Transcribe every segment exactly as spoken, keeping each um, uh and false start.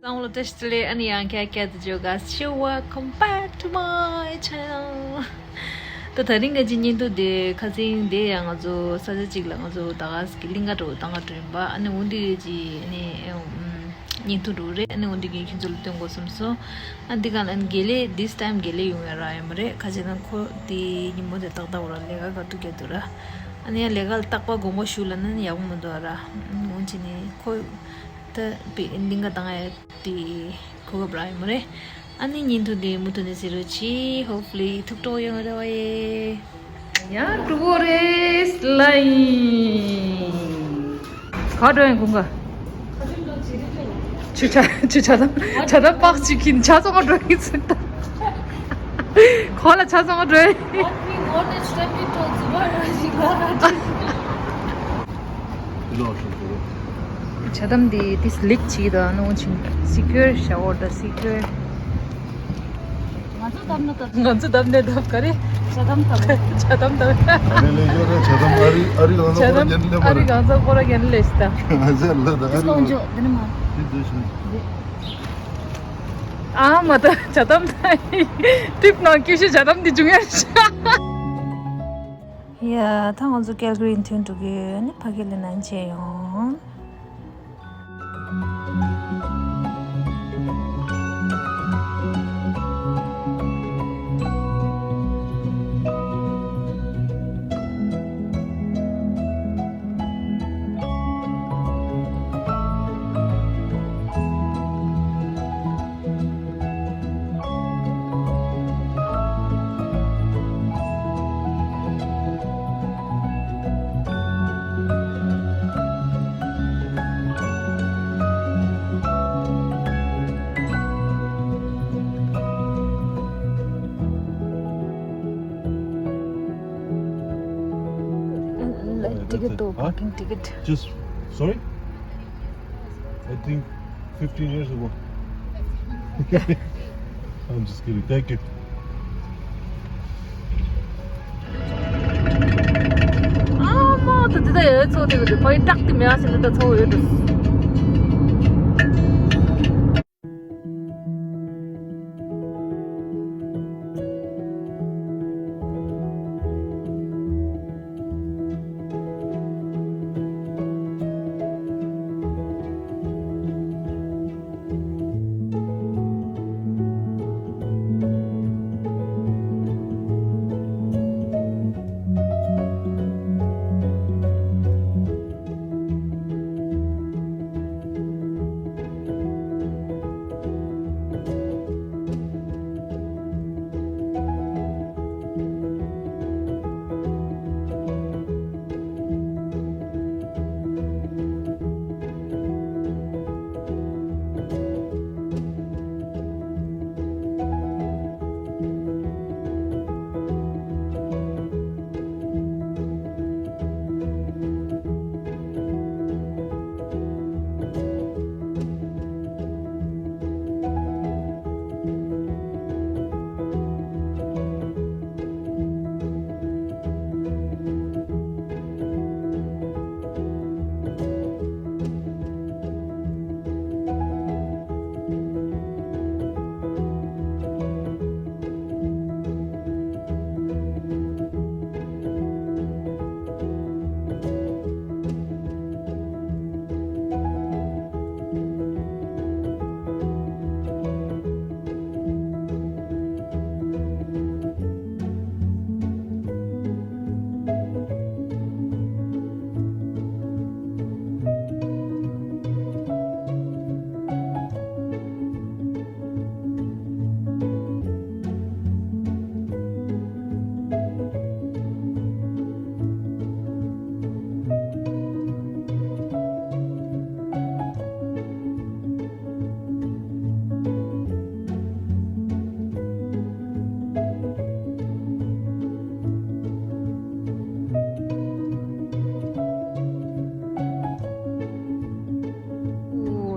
ཨང་ལོ་བཀྲ་ཤིས་བདེ་ལེགས། ཨ་ནི་ཡང་བསྐྱར་བསྐྱར་དུ་འཇོག་ག་ཞུ། Welcome back to my channel. ད་དེ་རིང་གི་ཅིག་བརྙན་ཐུང་དེ་ཁ་སང་དེ་ཡང་ང་ཚོ་ས་ཆ་གཅིག་ལ་ང་ཚོ་ད་ག་ཟེ་གི་གླིང་ག་འགྲོ་བཏང་ག་འགྲོ་ཡིན་པ། ཨ་ནི་འོ་འདི་གི་ཅིག་ཨ་ནི་ཨེ་ཨུམ་བརྙན་ཐུང་འགྲོ་རེད། ཨ་ནི་འོ་འདི་གི་ཁྱོད་ཚོ་ལ་སྟོན་དགོས་བསམ་སོང་། ཨ་འདི་ག་ལ་ཨ་ནི་དགེ་ལས་this time་དགེ་ལས་ཡོང་ཡ་རག་ཡོད་མ་རེད། ཁ་ཅིག་ན་ཁོ་དེ་ཉིན་མོ་དེ་ཏག་ཏག་འོ་ར་ལས་ཀ་ག་ཐུག་ག་འདུག་ར། ཨ་ནི་ཡང་ལས་ཀ་ལ་རྟག་པར་དགོངས་པ་ཞུ་ལབ་ན་ནི་ཡག་པོ་མི་འདུག་ར། འོན་ཅི་ནི་ཁོ་ད་པི་གླིང་ག་བཏང་ཡ་དེ་གོ་སྐབས་རག་ཡོད་མ་རེད། ཨ་ནི་བརྙན་ཐུང་འདི་མུ་མཐུད་ནས་གཟིགས་རོགས་གྱིས། Hopefully་ཐུགས་སྤྲོ་ཡོང་རེ་བ་ཡེ། ཡ་འགྲོ་གི་རེད་ལ་ཡིན། ག་འགྲོ་ཡིན་ཀུན་དགའ། ཆུ་ཆ་ཆུ་ཆ་དང་ཆ་དང་པགས་ཅིག་གིན་ཆ་ཚང་མ་འགྲོ་ཡིན་ཟེར་ད། གོ་ལ་ཆ་ཚང་མ་འགྲོ་ཡིན། ཇ་དམ་འདི་ཏིས་ལིག་ཅིག་དང་ནོ་ཆིན་སི་ཁྱོར་ཤ་ཝར་དང་སི་ཁྱོར། ང་ཚོ་བཏབ་ན་བཏབ། ང་ཚོ་བཏབ་ནས་བཏབ་ག་རེ། ཇ་དམ་བཏབ། ཇ་དམ་བཏབ། ཨ་ནི་ལས་ཀྱོ་ར་ཇ་དམ་ཨ་རི་ཨ་རི་གང་ས་ཁོ་ར་རྒྱན་ལས་པ་ར། ཨ་རི་གང་ས་ཁོ་ར་རྒྱན་ལས་ཤི་ད། ང་ཚོ་ལ་ད་ཨ་རི་གང་ས། འདི་ནི་མ། འདི་འདི་ཤི། ཨ་མ་ད་ཇ་དམ་ད། ཀྲིབ་ནང་ཀྱི་ཤི་ཇ་དམ་འདི་བྱུང་ཡ་ཤི། ཡ་ད་ང་ཚོ་ཀལ་གྷི་རི་ཐོན་འགྲོ་གི་ཡོད། ཨ་ནི་ཕ་གི་ལ་ནང་ཆེ་ཡོང་། Ticket to, huh? Parking ticket. Just, sorry? I think fifteen years ago. I'm just kidding. Thank you. ཨ་མ་ད་དེ་ད་ཡོད་ཚོ་དེ་གི་ཕ་ཡི་ཏག་ཏི་མེ་ཨ་སི་ནི་ད་ཚོ་ཡོད་དུ།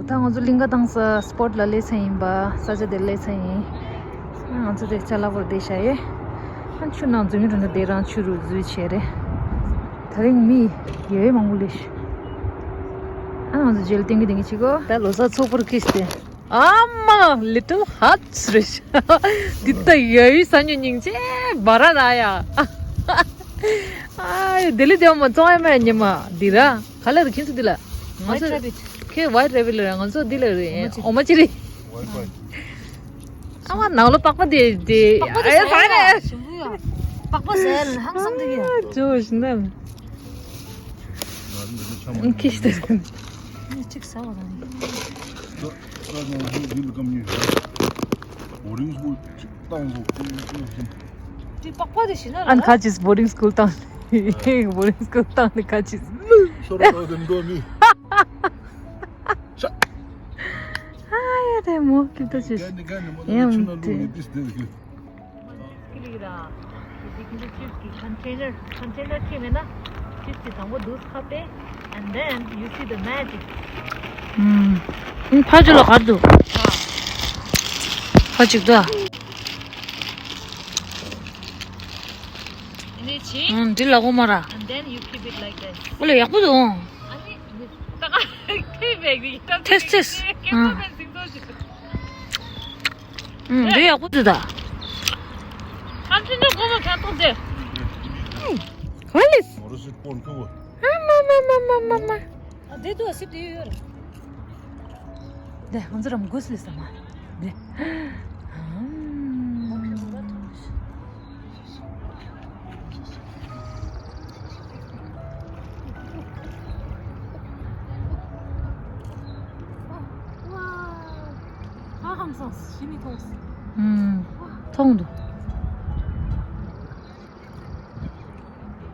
ད་ང་ཚོ་གླིང་ག་བཏང་ས་སྤོ་ཊི་ལ་སླེབས་ཚར་ཡིན་པ། ས་ཆ་དེར་སླེབས་ཚར་ཡིན། ང་ཚོ་དེ་ཅ་ལག་བོར་བསྡད་བཞག་ཡོད། ཨ་ཆུ་ནང་འཛུལ་མི་འགྲོ་ན་དེ་རང་ཆུ་རུ་འཛུལ་བྱས་རེད། ད་རིང་མི་ཡོད་མང་པོ་སླེབས་ཤག་ཨ་ང་ཚོ་རྗེས་ལ་ཏིང་གི་ཏིང་གི་བྱེད་གོ། ད་ལོ་གསར་ཚོགས་པར་ཀིས་ཏེ། ཨ་མ། Little Huts རེད། འདི་ལྟ་ཡོད་ས་ཉོ་སྙིང་རྗེ་བ་ར་ར་ཡ། ཨ་ལྡི་ལི་དེ་མ་ཙོང་ཡ་མ་ཉི་མ་འདི་ར་ག་ལ་རེད་ཁྱེད་ཚོ་འདི་ལ། ང་White ཚོ Rabbit. ཁྱེད་White Rabbit ལ་ར་ང་ཚོ་འདི་ལ་རེད། ཨོ་མ་ཅི་རེད། ཨ་མ་ནང་ལོ་པགས་པ་དེ་དེ་པགས་པ་དེ་ཨ་ཟ་ཡ་ཟ་ཡ་རེད། ཞིམ་པོ་ཡ། པགས་པ་ཟ་ཡ་ལ་ཧང་སང་དེ་གི་ཡ། ཇོ་ཞིམ་ནམ། ཁྱི་ཤི་དེ། གཅིག་ཟ་བ་དང་། Boarding school བཏང་སོང་། དེ་པགས་པ་དེ་ཤི་ན་ལ། ཨན་ཁ་ཅིས་boarding school བཏང་། boarding school བཏང་ནི་ཁ་ཅིས། ཤོར་བ་དེ་འགྲོ་ནི། ཤ། ཨ་ཡ་དེ་མོ་ཀི་ཏོ་ཅིས། ཡ་མོ་དེ། Container, container ཁྱེར་མེད་ན། Chips དེ་དང་པོ་འདུག་ཁ་པེ། And then you see the magic. ཨུམ། ཕ་ཇོ་ལ་གར་འདུག་ཕ་ཅིག་ཏུ། ཨ་ནི་ཅི། ཨུམ། འདི་ལ་གོ་མ་ར། And then you keep it like this. ཨོ་ལེ་ཡག་པོ་འདུག་ཨ་ནི་ད་ག་ཁེ་བེག་གི་ད། ཐེས་ཐེས། ཁེ་ཨུམ། ཁེ་བེག་གི་ད། ཨུམ། འདི་ཡག་པོ་འདུག་ད། ཁམས་ཆེན་གྱི་སྒོ་མོ་ཁ་ཐོག་དེ། ཧེ། ག་ལེས། མོ་རོ་སི་པོན་ཁ་བ། ཨ་མ་མ་མ་མ་མ་མ། ཨ་དེ་དུ་ཨ་སི་དེ་ཡོད་རེད། དེ་ང་ཚོ་རམ་གོས་ལེས་ས་མ། དེ། ཨམ། ཧ་ཧམ་སོང་། ཞི་མི་མཐོང་། ཨུམ། མཐོང་འདུག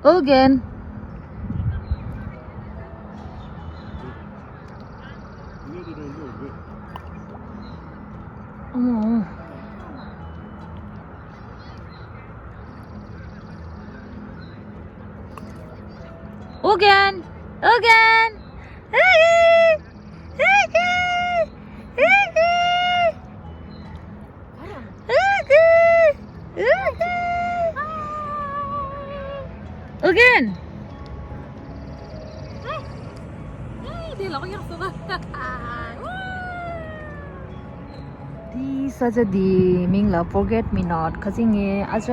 Again. Again. Again. Again. Again. Again. དེའི་ས་ཆ་དེའི་མིང་ལ་Forget Me Not། ཁ་སང་ངས་ཨ་ཅག་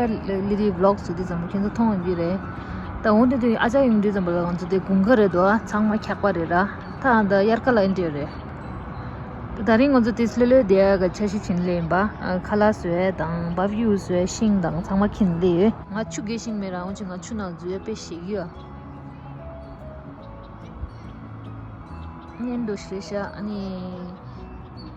ལི་ལི་vlog བཟོས་དུས་ཙམ་པ་ཁྱེད་ཚོ་མཐོང་ཡོང་གི་རེད། ད་འོ་དེ་དུས་ཨ་ཅག་ཡོང་དུས་ཙམ་པ་ལ་ང་ཚོ་དེ་དགུན་ཁ་རེད་དོ། ཚང་མ་འཁྱག་པ་རེད་ར། ད་ཨ་ད་དབྱར་ཁ་ལ་ཨེ་འདྲ་རེད། ད་རིང་ང་ཚོ་དེ་ལྷོད་ལྷོད་བསྡད་ཡག་གི་འཆར་གཞི་བྱིན་ལེན་པ། ཁ་ལག་བཟོས་དང་བབ་ཡུ་བཟོས། ཤིང་དང་ཚང་མ་ཁྱེར་ལེན་ཡོད། ང་ཆུ་རྒྱག་ཤེས་མེད་ར། འོན་ཀྱང་ང་ཆུ་ནང་འཛུལ་ཡ་དཔེ་ཞེད་ཀྱི་ཡོད། ཉན་འགྲོ་ཞེས་བྱ། ཨ་ནི་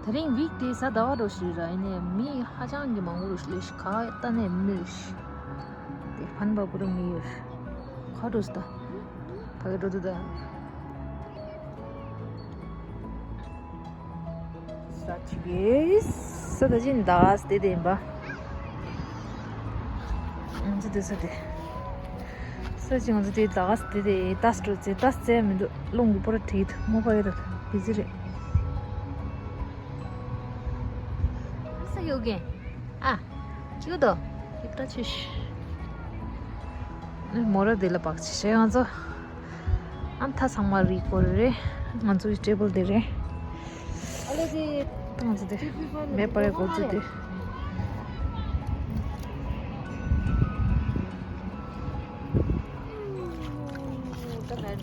ད་རིང་ཝིག་ཌེ་གཟའ་ཟླ་བ་འགྲོ་ཞེས་ར། ཨ་ནི་མི་ཧ་ཅང་གི་མང་པོ་རུ་ལས་ཤི་ག་ལྟ་ནས་མི་རུ་ཤི། དེ་ཕན་པ་པོ་རུ་མི་ཡོད། ཁ་འགྲོ་སི་ད། ཕ་གི་འགྲོ་དུ་ད། ས་ཆི་གེ་ས་ད་ཅི་འདག་སྟེ་དེ་ཡིན་པ། ང་ཚོ་དེ་ས་དེ། ས་ཅི་ང་ཚོ་དེ་འདག་སྟེ་དེ་ཏཱས་འགྲོ་ཙེ་ཏཱས་ཙེ་མི་འདུག་རླུང་གི་པོ་ར་བྲིས་འདུག་མོ་པ་ཡོད་དུ་བི་ཛི་རེད། ས་ཡོད་གེ་ཨ། ཅིག་དོ། ཡིབ་ད་ཆུ་ཤ། མོ་ར་དེ་ལ་བག་ཆི་ཤ་ཡང་ཚོ། ཨ་མཐའ་ཚང་མ་རིག་གོ་རེད། ང་ཚོའི་ཊེ་བལ་དེ་རེད། ཨ་ལེ་དེ། ང་ཚོ་དེ། མེ་པར་གོ་ཚོ་དེ། ད་ནར་མེད།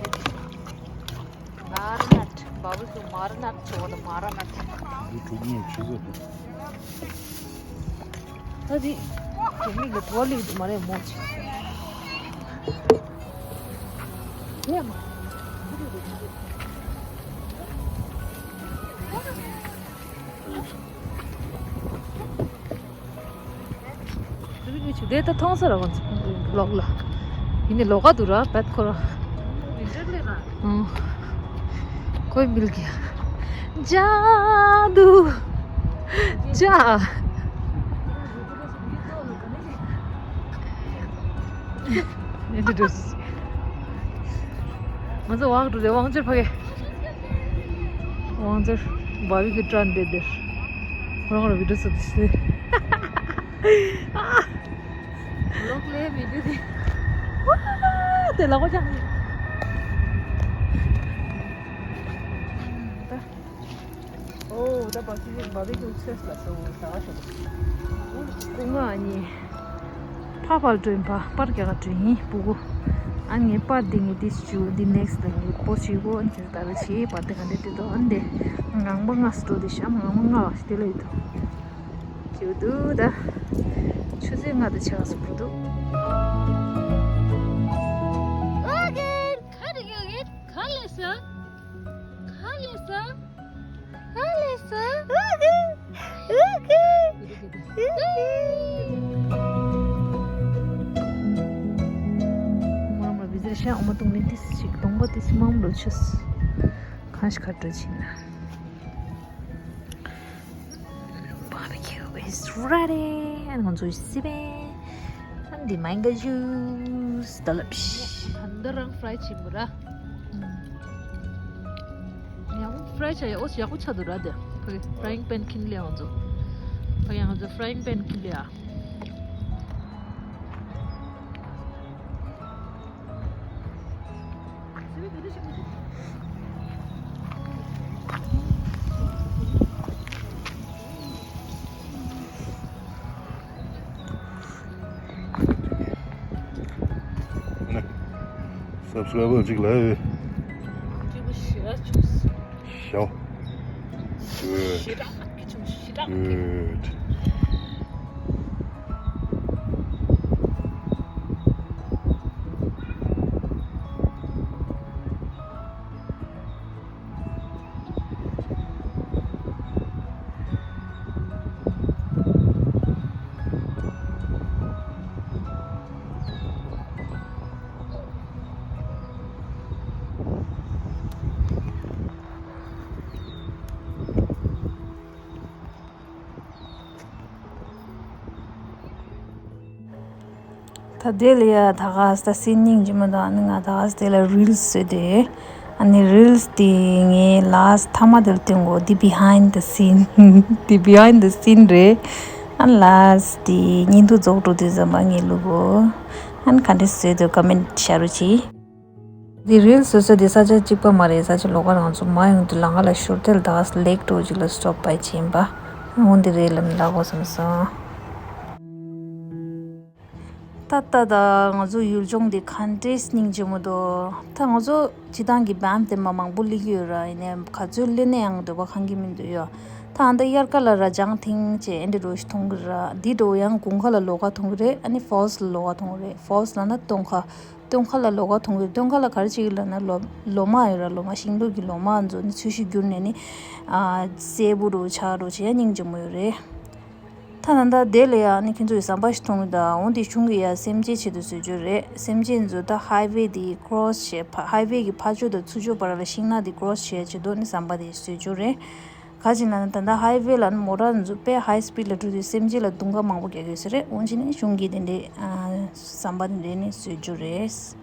ནར་མེད། བ་བུ་སུ་མར་ནད་ཆོག་ད་མར་ནད། འདི་དྲུག་མོ་ཆུ་ཟ་འདུག་ད་དེ། དེ་མིག་ལ་དོ་ལི་མ་རེད་མོ་ཆེ། ཡ་མ། དེ་ད་མཐོང་ས་ར་ང་ཚོ་ལོག་ལ། ཡིན་ནི་ལོག་ག་འདུག་ར་བད་ཁོ་ར། ཨང་། ཁོའི་མིལ་གྱི། ཇ་དུ། ཇ། ཨེ་འདྲ་འདྲ། ང་ཚོ་ཝག་འགྲོ་རེད། དབང་ཆེར་ཕ་གི། དབང་ཆེར་བ་བི་གི་ཊརན་རེད་དེར། ཁོ་རང་ར་བི་ཌིའོ་བཟོ་དུས། ལོག་ལས་མི་འདུག་དེ། དེ་ལ་ཁོ་ཀྱང་། ཨོ་ད་བ་ཅི་བ་བི་ཁྱུ་ཚོས་ལ་སོ་ད་ཤོག་སྐུ་ངོ་ཨ་ནི། ཕ་ཕར་འགྲོ་ཡིན་པ། པར་རྒྱག་ག་འགྲོ་ཡིན་སྤུ་གུ། ཨ་ངའི་པར་འདི་ངས་འདི་ཞུ་འདི་ནེག་སི་ལ་ངས་པོ་ཞུ་གོ་ཨ་ནི་ད་ར་ཆེ་པར་དེ་ག་འདི་དེ་དོ་ཨ་ནི་དེ་ངང་པ་ང་སི་ཏོ་དེ་ཤམ་ངང་པ་ང་བ་ཞིག་དེ་ལ་ཡོད་དོ། ཁྱེའུ་དུ་ད། ཆུ་ཚོད་ལྔ་དང་ཕྱེད་ཀ་སུ་འགྲོ་འདུག་ཨོ་ཀེ། ག་རེ་ཡོད་ཡོད་ག་ལས་སོ། ག་ལས་སོ། ག་ལས་སོ། ཨོ་ཀེ། ཨོ་ཀེ། ཨོ་ཀེ། མ་མ་བི་ཟེར་ཤ་ཨོ་མ་ཏུང་ནི་ཏིས་ཞིག་གདོང་པ་ཏིས་མང་ལོ་ཆུས། གང་ཞིག་ཁ་འགྲོ་ཕྱིན་ན། Barbecue is ready. ཨ་ང་ཚོ་སི་པན། ཨ་འདི་མན་ག་ཇུས་ད་ལབ་ཤི། ག་འདི་རང་ཕ་རའི་བྱེད་དགོས་ར། ཡག་པོ་ཕ་རའི་བྱ་ཡག་པོ་ཡག་པོ་ཆགས་འདུག་ར་དེ། ཕ་གི་ཕ་རའིང་པན་ཁྱེར་ལེ་ང་ཚོ། ཕ་གི་ང་ཚོ་ཕ་རའིང་པན་ཁྱེར་ལེ་ཨ། སབ་སི་ཀ་རའི་བར་གཅིག་ལ་ཡོད། ཞོ། Good. Good. ད་དེ་ལ་ཡ་ད་ག་ས་ད་སི་སྙིང་རྗེ་མོ་དང་ཨ་ནི་ང་ད་ག་ས་དེ་ལ་རིལ་སི་བཟོས་ཏེ། ཨ་ནི་རིལ་སི་དེ་ངས་ལ་སི་མཐའ་མ་དེ་ལ་སྟོན་གོ་འདི་behind the scene འདི་behind the scene རེད། ཨ་ལ་སི་དེ་བརྙན་ཐུང་རྫོགས་འགྲོ་དུས་ཙམ་པ་ངས་བླུག་གོ་ཨ་ནི་ག་འདྲས་བཟོས་འདུག་ཀོ་མེན་ཊི་བྱ་རོགས་གྱིས། འདི་རིལ་སི་བཟོས་ས་འདི་ས་ཆ་གཅིག་པ་མ་རེད། ས་ཆ་ལོགས་ཀ་ང་ཚོ་མ་ཡོང་དུས་ལམ་ཁ་ལ་ཤོར་ཏེ་ད་ག་ས་ལེག་འདྲ་བོ་ཅིག་ལ་སི་ཊོབ་པ་བྱས་ཡིན་པ། འོ་འདི་རེད་ལབ་ནས་ལབ་དགོས་བསམ་སོང་། ད་ལྟ་ད་ང་ཚོ་ཡུལ་ལྗོངས་འདི་ག་འདྲས་སྙིང་རྗེ་མོ་འདུག་ད་ང་ཚོ་སྤྱིར་བཏང་གི་བམ་དེ་མ་མང་པོ་སླེབས་ཀྱི་ཡོད་ར། ཡིན་ནའི་ག་ཚོད་སླེབས་ནའི་ཡང་འདོད་པ་ཁེངས་ཀྱི་མི་འདུག་ཡ། ད་ཨ་ད་དབྱར་ཁ་ལ་ར་ལྗང་ཐིང་བྱས་ཨེ་འདྲ་འདྲ་བོ་ཞིག་མཐོང་གི་ར། འདི་འདྲ་བོ་ཡང་དགུན་ཁ་ལ་ལོགས་ཀ་མཐོང་གི་རེད། ཨ་ནི་ཕོལ་སི་ལ་ལོགས་ཀ་མཐོང་གི་རེད། ཕོལ་སི་ལབ་ན་སྟོན་ཁ། སྟོན་ཁ་ལ་ལོགས་ཀ་མཐོང་གི་རེད། སྟོན་ཁ་ལ་ག་རེ་བྱེད་ཀྱི་ལབ་ན་ལོ་ལོ་མ་ཡོད་ར། ལོ་མ་ཤིང་ཏོག་གི་ལོ་མ་ཚོ་ནི་ཚོས་གཞི་བསྒྱུར་ནས་ནི་ཨ་སེར་པོ་འདྲ་བོ་ཆགས་འདྲ་བོ་བྱས་ཡ་སྙིང་རྗེ་མོ་ཡོད་རེད། ད་ད་ལྟ་དེ་ལ་ཡང་ནི་ཁྱེད་ཚོ་ཡི་ཟམ་པ་ཞིག་མཐོང་གི་ད། འོ་འདི་གཞུང་གི་ཡ་སེམས་ཅན་ཆེད་དུ་བཟོས་རྒྱུ་རེད། སེམས་ཅན་ཚོ་ད་ཧའི་ཝེ་དེ་ཀྲོ་སི་བྱས་ཕ་ཧའི་ཝེ་གི་ཕར་ཕྱོགས་དང་ཚུར་ཕྱོགས་བར་ལ་ཤིང་ནགས་དེ་ཀྲོ་སི་བྱས་ཆེད་དུ་ནི་ཟམ་པ་དེ་བཟོས་རྒྱུ་རེད། ག་ཅི་ལབ་ན་ད་ལྟ་ཧའི་ཝེ་ལ་ནི་མོ་ཊ་ཚོ་དཔེ་ཧའི་སི་པིཌ་ལ་འགྲོ་དུས་སེམས་ཅན་ལ་རྡུང་ཁ་མང་པོ་རྒྱག་གི་ཡོད་ས་རེད། འོན་ཅི་ནི་གཞུང་གི་དེ་འདྲའི་ཨ་ཟམ་པ་དེ་འདྲའི་ནི་བཟོས་རྒྱུ་རེད།